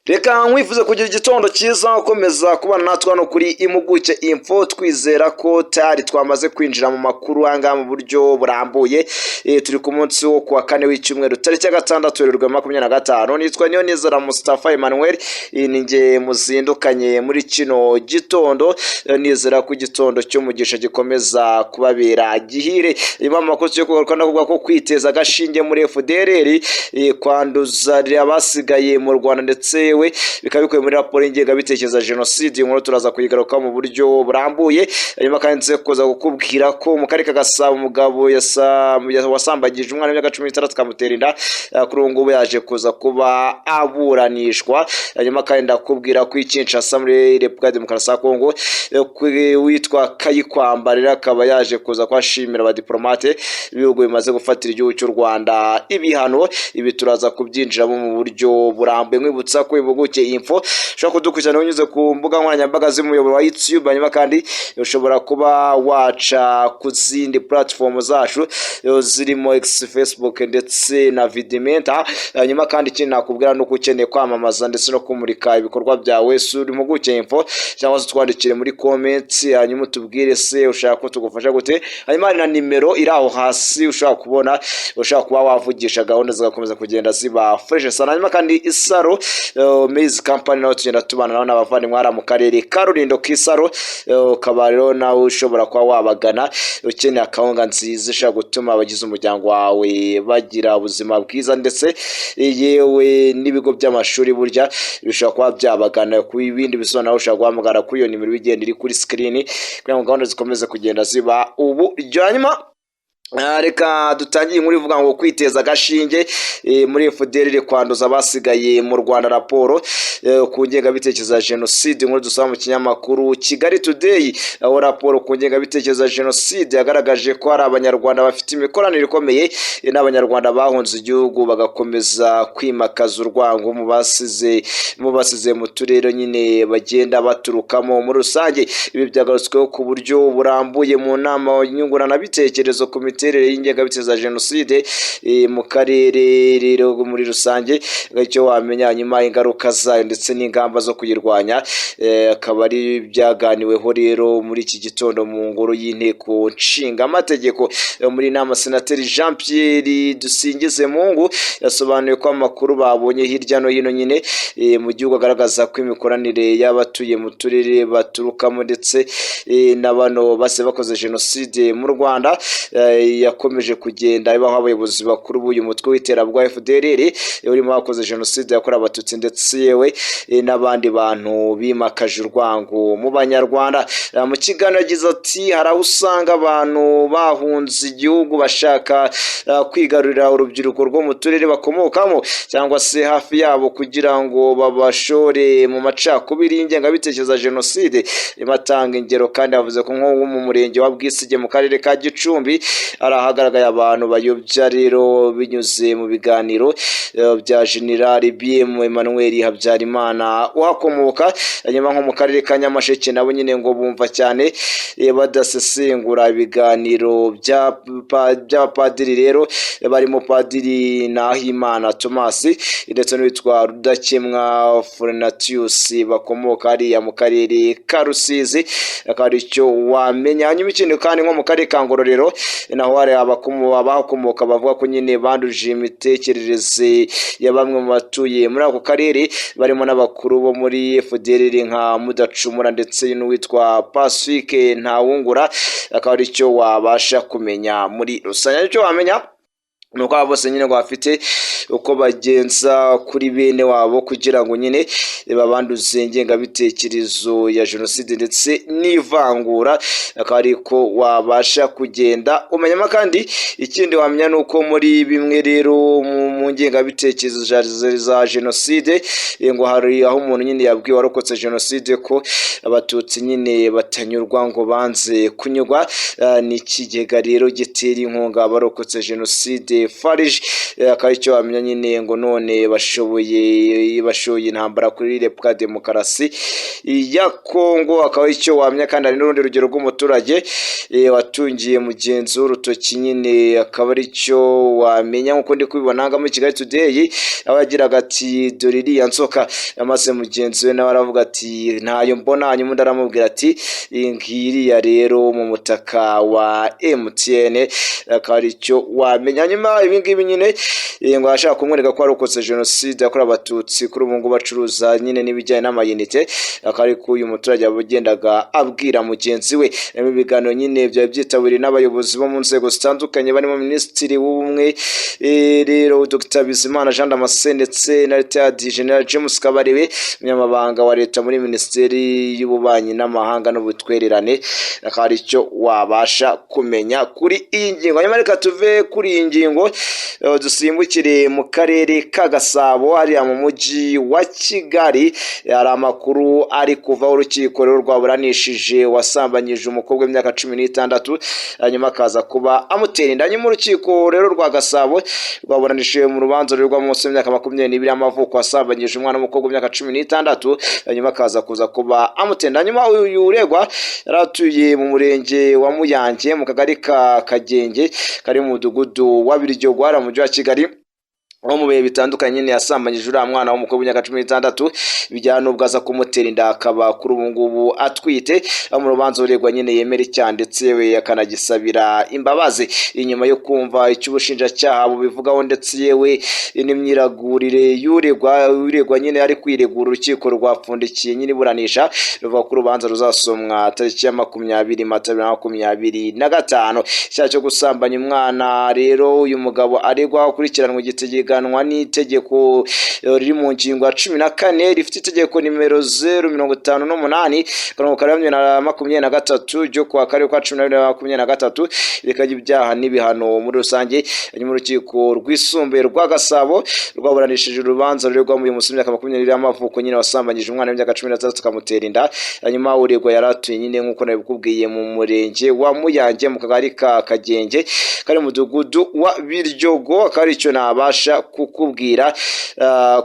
Reka nkwifuze kugira igitondo cyiza, ukomeza kubana natwe hano kuri Impuguke Info. Twizera ko tayari twamaze kwinjira mu makuru ahangaha mu buryo burambuye. Turi ku munsi wo kuwa kane w'icyumweru, tariki ya 6 Werurwe 25. Nitwa Niyonizera Mustafa Emmanuel, ni njye muzindukanye muri kino gitondo. Nizera ko igitondo cy'umugisha gikomeza kubabera gihire. Nyuma amakuru yo kugaruka no kuvuga ko kwiteza agashinge muri FDLR, kwanduza abasigaye mu Rwanda, ndetse yewe bikaba bikubiye muri raporo y'ingengabitekerezo ya jenoside. Inkuru turaza kuyigarukaho mu buryo burambuye. Hanyuma kandi nze kuza kukubwira ko mu karere ka Gasabo umugabo wasambagije umwana w'imyaka 16 akamutera inda, kuri ubu ngubu yaje kuza kuba aburanishwa. Hanyuma kandi ndakubwira ko i Kinshasa muri Repubulika ya Demokarasi ya Kongo, witwa Kayikwamba rero akaba yaje kuza kuhashimira abadiplomate b'ibihugu bimaze gufatira igihugu cy'u Rwanda ibihano. Ibi turaza kubyinjiramo mu buryo burambuye. Nkwibutsa ko Impuguke Info ushobora kudukurikirana unyuze ku mbuga nkoranyambaga z'umuyoboro wa YouTube. Hanyuma kandi ushobora kuba waca ku zindi platform zacu, zirimo X, Facebook ndetse na Vidmenta. Hanyuma kandi ikindi nakubwira ni uko ukeneye kwamamaza ndetse no kumurika ibikorwa byawe, sura Impuguke Info cyangwa se utwandikire muri comment, hanyuma utubwire se ushaka ko tugufasha gute. Hanyuma hari na nimero iri aho hasi ushobora kubona, ushobora kuba wavugisha, gahunda zigakomeza kugenda ziba fresh sana. Hanyuma kandi Isaro Maize Company nawe tugenda tubana nabo, n'abavandimwe hariya mu karere ka Rulindo k'Isaro. Ukaba rero nawe ushobora kuba wabagana ukeneye akawunga nziza ishobora gutuma abagize umuryango wawe bagira ubuzima bwiza, ndetse yewe n'ibigo by'amashuri burya bishobora kuba byabagana. Ku bindi bisobanuro ushobora guhamagara kuri iyo nimero igenda iri kuri screen kugira ngo gahunda zikomeze kugenda ziba uburyo. Hanyuma reka dutangire inkuru ivuga ngo kwiteza agashinge muri FDLR kwanduza abasigaye mu Rwanda, raporo ku ngengabitekerezo ya jenoside. Inkuru dusoma mu kinyamakuru Kigali Today, aho raporo ku ngengabitekerezo ya jenoside yagaragaje ko hari Abanyarwanda bafite imikoranire ikomeye n'Abanyarwanda bahunze igihugu, bagakomeza kwimakaza urwango mu basize mu turere nyine bagenda baturukamo muri rusange. Ibi byagarutsweho ku buryo burambuye mu nama nyunguranabitekerezo ku miterere y'ingengabitekerezo ya jenoside mu karere rero muri rusange, icyo wamenya, hanyuma ingaruka zayo ndetse n'ingamba zo kuyirwanya, akaba ari byaganiweho rero muri iki gitondo mu ngoro y'Inteko Nshingamategeko. Muri inama, Senateri Jean Pierre Dusingizemungu yasobanuye ko amakuru babonye hirya no hino nyine mu gihugu agaragaza ko imikoranire y'abatuye mu turere baturukamo ndetse na bano base bakoze jenoside mu Rwanda yakomeje kugenda ibaho. Abayobozi bakuru b'uyu mutwe w'iterabwoba FDLR urimo abakoze jenoside yakorewe Abatutsi ndetse yewe n'abandi bantu bimakaje urwango mu Banyarwanda. Mu kiganiro yagize ati: "Hari aho usanga abantu bahunze igihugu bashaka kwigarurira urubyiruko rwo mu turere bakomokamo cyangwa se hafi yabo kugira ngo babashore mu macakubiri y'ingengabitekerezo ya jenoside." Batanga ingero kandi yavuze ko nko mu murenge wa Bwisige mu karere ka Gicumbi hari ahagaragaye abantu bayobya rero binyuze mu biganiro bya General BM Emmanuel Habyarimana uhakomoka. Hanyuma nko mu karere ka Nyamasheke nabo nyine ngo bumva cyane badasesengura ibiganiro by'abapadiri rero barimo Padiri Nahimana Thomas ndetse n'uwitwa Rudakemwa Fortunatius bakomoka hariya mu karere ka Rusizi, akaba ari icyo wamenya. Hanyuma ikindi kandi, nko mu karere ka Ngororero naho hari abahakomoka bavuga ko nyine banduje imitekerereze ya bamwe mu batuye muri ako karere, barimo n'abakuru bo muri FDLR nka Mudacumura ndetse n'uwitwa Pacifique Ntawungura, akaba ari cyo wabasha kumenya muri rusange. Icyo wamenya ni uko aba bose nyine ngo bafite uko bagenza kuri bene wabo kugira ngo nyine babanduze ingengabitekerezo ya jenoside ndetse n'ivangura, akaba ari ko wabasha kugenda umenyamo. Kandi ikindi wamenya ni uko muri bimwe rero mu ngengabitekerezo za jenoside, ngo hari aho umuntu nyine yabwiwe warokotse jenoside ko Abatutsi nyine batanyurwa, ngo banze kunyurwa. Ni ikigega rero gitera inkunga abarokotse jenoside. ndetse FARG. Akaba icyo wamenya nyine ngo none bashoboye bashoye intambara kuri Repubulika Demokarasi ya Kongo. Akaba icyo wamenya kandi hari n'urundi rugero rw'umuturage watungiye mugenzi w'urutoki nyine, akaba ari cyo wamenya nk'uko ndi kubibona aha muri Kigali Today, aho yagiraga ati: "Dore iriya nzoka", maze mugenzi we nawe aravuga ati: "Ntayo mbona". Hanyuma undi aramubwira ati: "Ngiriya rero mu mutaka wa MTN". Akaba ari cyo wamenya. Hanyuma ibi ngibi nyine ngo ashaka kumwereka ko warokotse jenoside yakorewe Abatutsi, kuri ubu ngubu bacuruza nyine n'ibijyanye n'amayinite. Akaba ari ko uyu muturage yagendaga abwira mugenzi we. Ibi biganiro nyine byari byitabiriwe n'abayobozi bo mu nzego zitandukanye, barimo Minisitiri w'Ubumwe rero Dr Bizimana Jean Damascene, ndetse na Retired General James Kabarebe, umunyamabanga wa leta muri Minisiteri y'Ububanyi n'Amahanga n'Ubutwererane. Akaba ari cyo wabasha kumenya kuri iyi ngingo. Hanyuma reka tuve kuri iyi ngingo, dusimbukire mu karere ka Gasabo, hariya mu mujyi wa Kigali. Hari amakuru ari kuvaho urukiko rero rwaburanishije wasambanyije umukobwa w'imyaka 16, hanyuma akaza kuba amutera inda. Hanyuma urukiko rero rwa Gasabo rwaburanishije mu rubanza rurerwa munsi w'imyaka 22 y'amavuko wasambanyije umwana w'umukobwa w'imyaka 16, hanyuma akaza kuza kuba amutera inda. Hanyuma uyu uregwa yari atuye mu murenge wa Muyange, mu kagari ka Kagenge kari mu mudugudu wa Biryogo, hariya mu mujyi wa Kigali, aho mu bihe bitandukanye nyine yasambanyije uriya mwana w'umukobwa w'imyaka 16, bijyana n'ubwo aza kumutera inda, akaba kuri ubu ngubu atwite. Aho mu rubanza uregwa nyine yemera icyaha, ndetse we akanagisabira imbabazi. Inyuma yo kumva icyo ubushinjacyaha bubivugaho, ndetse yewe n'imyiregurire y'uregwa, uregwa nyine ari kwiregura, urukiko rwapfundikiye nyine iburanisha, ruvuga ko urubanza ruzasomwa tariki ya 20 Mata 2025. Icyaha cyo gusambanya umwana rero uyu mugabo aregwa akurikiranwa giteganywa n'itegeko riri mu ngingo ya 14, rifite itegeko nimero 058/2023 ryo kuwa kane kwa 12 2023, rikajya ibyaha n'ibihano muri rusange. Hanyuma urukiko rwisumbuye rwa Gasabo rwaburanishije urubanza ruregwamo uyu musore w'imyaka 20 y'amavuko nyine wasambanyije umwana w'imyaka 16 akamutera inda. Hanyuma uregwa yari atuye nyine, nk'uko nabikubwiye, mu murenge wa Muyange, mu kagari ka Kagenge kari mu mudugudu wa Biryogo. Akaba ari icyo nabasha kukubwira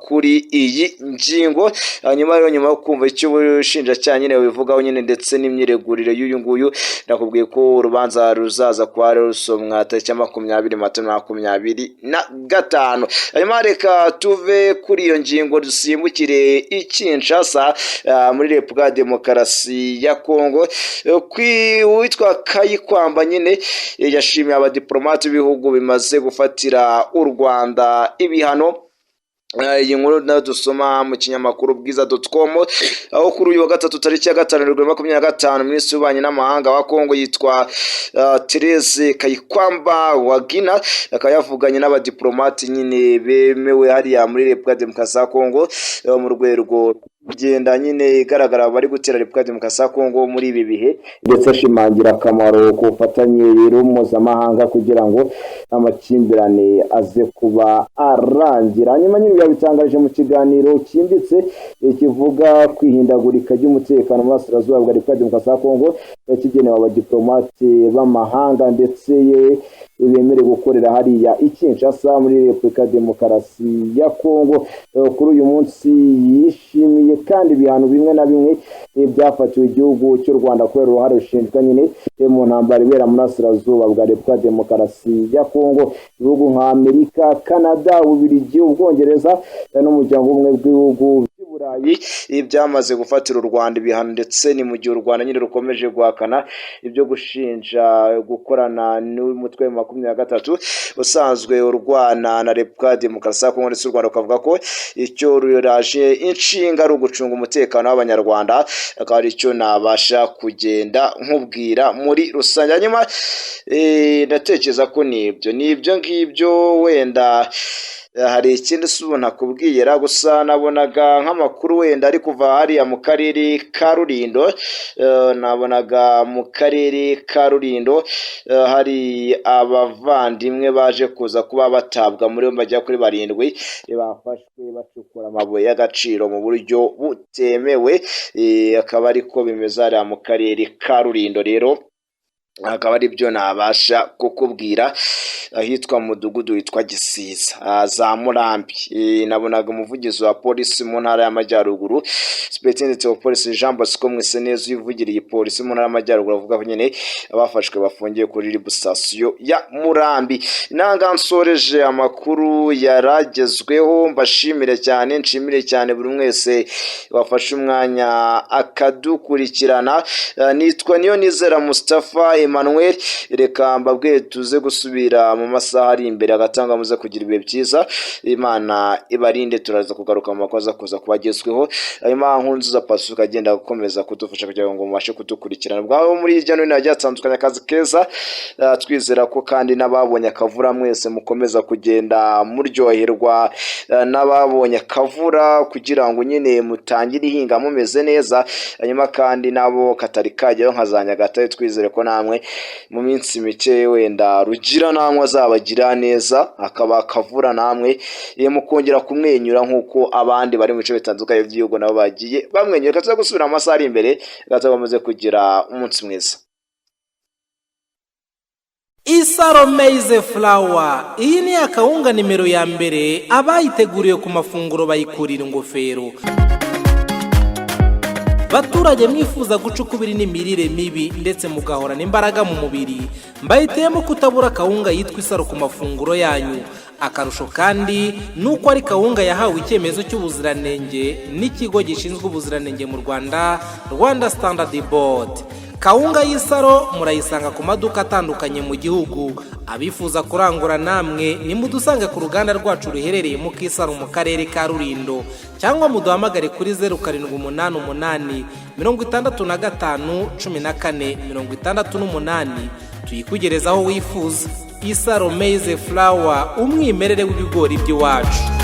kuri iyi ngingo. Hanyuma rero nyuma yo kumva icyo ubushinjacyaha nyine bubivugaho nyine, ndetse n'imyiregurire y'uyu nguyu, nakubwiye ko urubanza ruzaza kuba rusomwa tariki ya 20 Mata 2025. Hanyuma reka tuve kuri iyo ngingo, dusimbukire i Kinshasa, muri Repubulika ya Demokarasi ya Kongo. Uwitwa Kayikwamba nyine yashimiye abadiplomate b'ibihugu bimaze gufatira u Rwanda ibihano. Iyi nkuru nayo dusoma mu kinyamakuru bwiza.com, aho kuri uyu wa gatatu tariki ya 5 Werurwe 25, minisitiri w'ububanyi n'amahanga wa Kongo yitwa Therese Kayikwamba Wagner akaba yavuganye n'abadiplomate nyine bemewe hariya muri Repubulika ya Demokarasi ya Kongo, mu rwego kugenda nyine igaragara bari gutera Repubulika ya Demokarasi ya Kongo muri ibi bihe, ndetse ashimangira akamaro ku bufatanye rero mpuzamahanga kugira ngo amakimbirane aze kuba arangira. Hanyuma nyine yabitangaje mu kiganiro cyimbitse kivuga kwihindagurika ry'umutekano mu burasirazuba bwa Repubulika ya Demokarasi ya Kongo, kigenewe abadiplomate b'amahanga ndetse yewe bemerewe gukorera hariya i Kinshasa muri Repubulika ya Demokarasi ya Kongo. Kuri uyu munsi yishimiye kandi ibihano bimwe na bimwe byafatiwe igihugu cy'u Rwanda kubera uruhare rushinjwa nyine mu ntambara ibera mu burasirazuba bwa Repubulika ya Demokarasi ya Kongo. Ibihugu nka Amerika, Canada, Ububiligi, Ubwongereza n'Umuryango w'Ubumwe bw'Ibihugu by'i Burayi byamaze gufatira u Rwanda ibihano, ndetse ni mu gihe u Rwanda nyine rukomeje guhakana ibyo gushinja gukorana n'umutwe wa 23 usanzwe urwana na Repubulika ya Demokarasi ya Kongo, ndetse u Rwanda rukavuga ko icyo ruraje inshinga ari ugucunga umutekano w'Abanyarwanda. Akaba ari cyo nabasha kugenda nkubwira muri rusange. Hanyuma ndatekereza ko nibyo ngibyo. Wenda hari ikindi si ubu ntakubwira, gusa nabonaga nk'amakuru wenda ari kuva hariya mu karere ka Rulindo. Nabonaga mu karere ka Rulindo hari abavandimwe baje kuza kuba batabwa muri yombi bagera kuri barindwi, bafashwe bacukura amabuye y'agaciro mu buryo butemewe. Akaba ariko bimeze hariya mu karere ka Rulindo rero, akaba ari byo nabasha kukubwira. ahitwa mu mudugudu witwa Gisiza, za Murambi. Nabonaga umuvugizi wa polisi mu ntara y'Amajyaruguru, Superintendent wa Polisi Jean Bosco Mwiseneza, uvugira polisi mu ntara y'Amajyaruguru, avuga ko nyine abafashwe bafungiye kuri RIB station ya Murambi. Nanga nsoreje amakuru yaragezweho, mbashimire cyane, nshimire cyane buri wese wafashe umwanya akadukurikirana. Nitwa niyo nizera Mustafa Emmanuel. Reka mbabwire tuze gusubira mu masaha ari imbere, agatanga muze kugira ibihe byiza, Imana ibarinde. Turaza kugaruka mu makuru aza kuza kuba agezweho, hanyuma Nkunziza Pasuka agenda gukomeza kudufasha kugira ngo mubashe kudukurikirana bwaho muri hirya no hino hagiye hatandukanye. Akazi keza. Twizera ko kandi n'ababonye akavura mwese mukomeza kugenda muryoherwa, n'ababonye akavura kugira ngo nyine mutangire ihinga mumeze neza. Hanyuma kandi nabo katari kajyayo nka za Nyagatare, twizere ko namwe mu minsi mike wenda Rugira namwe azabagira neza, akaba akavura, namwe mukongera kumwenyura nk'uko abandi bari mu bice bitandukanye by'igihugu nabo bagiye bamwenyura. Reka tuze gusubira mu masaha ari imbere gato, bamaze kugira umunsi mwiza. Isaro Maize Flour, iyi ni akawunga nimero ya mbere, abayiteguriye ku mafunguro bayikurira ingofero. Baturage mwifuza guca ukubiri n'imirire mibi ndetse mugahorana imbaraga mu mubiri, mbahitiyemo kutabura akawunga yitwa Isaro ku mafunguro yanyu. Akarusho kandi ni uko ari kawunga yahawe icyemezo cy'ubuziranenge n'ikigo gishinzwe ubuziranenge mu Rwanda, Rwanda Standard Board. Kawunga y'Isaro murayisanga ku maduka atandukanye mu gihugu. Abifuza kurangura namwe nimudusange ku ruganda rwacu ruherereye mu Kisaro mu karere ka Rulindo, cyangwa muduhamagare kuri 0788 65 14 68, tuyikugereza aho wifuza. Isaro Maize Flour, umwimerere w'ibigori by'iwacu.